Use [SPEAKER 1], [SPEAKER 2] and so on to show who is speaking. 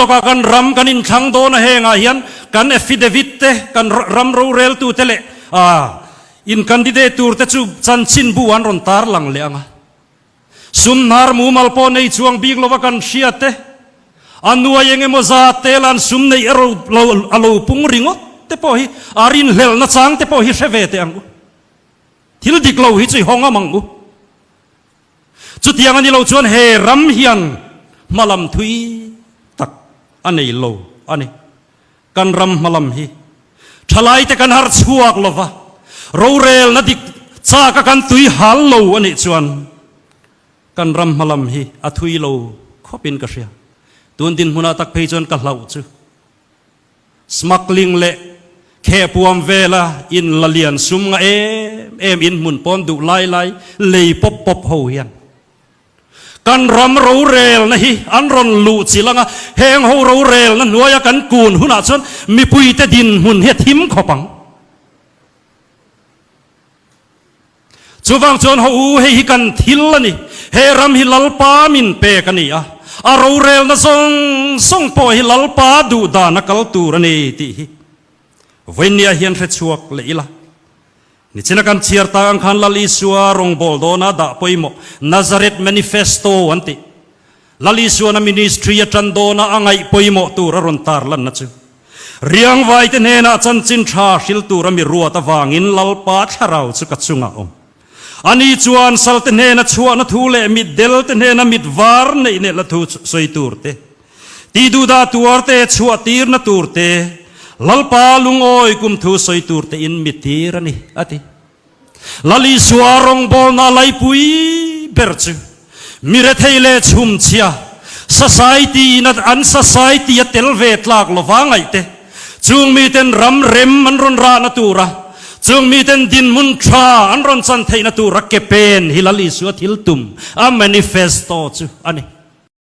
[SPEAKER 1] lawkah kan ram kan inthlang dawn a hengah hian kan affidavit te kan ram roreltu te leh in candidate tur te chu chanchinbu an rawn tarlang leh ang a. Sum hnar mumal pawh nei chuang bik lova kan hria te, a nuai eng emaw zat te lan sum neih erawh lo a lo pung ringawt te pawh hi a rinhlelhna chang te pawh hi hre ve teh ang u. Thil dik lo hi chu i hawng am ang u. Chutiang a ni lo chuan he ram hian hmalam thui tak a nei lo a ni. Kan ram hmalam hi thalaite kan harh chhuak lo va, rorelna dik chaka kan tui hal lo a nih chuan kan ram hmalam hi a thui lo khawpin ka hria. Tun dinhmunah tak phei chuan ka hlauh chu smuggling leh khehpuam vela in la lian sum nga em em in hmun pawn duh lai lai lei pawp pawp ho hian Kan ram rorelna hi an rawn luh chilh ang a, heng ho rorelna hnuaia kan kun hunah chuan mipuite dinhmun hi a thim khawp ang. Chuvang chuan ho u, hei hi kan thil a ni, he ram hi Lalpa min pek a ni a, a rorelna zawng zawng pawh hi Lalpa duh dan a kal tur a ni tih hi vawinia hian hre chhuak leh ila. Nichina kan chhiar tak ang khan Lal Isua rawngbâwl dawna dah pawimawh Nazareth Manifesto an tih. Lal Isuana ministry a ṭan dawna a ngaih pawimawh tur a rawn tarlanna chu Riangvaite hnenah chanchin ṭha hril tura mi ruat avangin Lalpa thlarau chu ka chungah awm. Ani chuan salte hnena chhuahna thu leh mitdelte hnena mit var neih nehla thu sawi tur te, Tihduhdah tuar te, chhuah tirna tur te, Lalpa lungawi kum thu sawi tur te in mi tir a ni, a ti. Lal Isua rawngbawlna laipui ber chu mi rethei leh chhumchhia, society in an society a tel ve tlak lova ngaih te, chung miten ram rem an rawn rahna tura, chung miten dinhmun tha an rawn chan theihna tura ke pen hi Lal Isua thil tum, a manifesto chu a ni.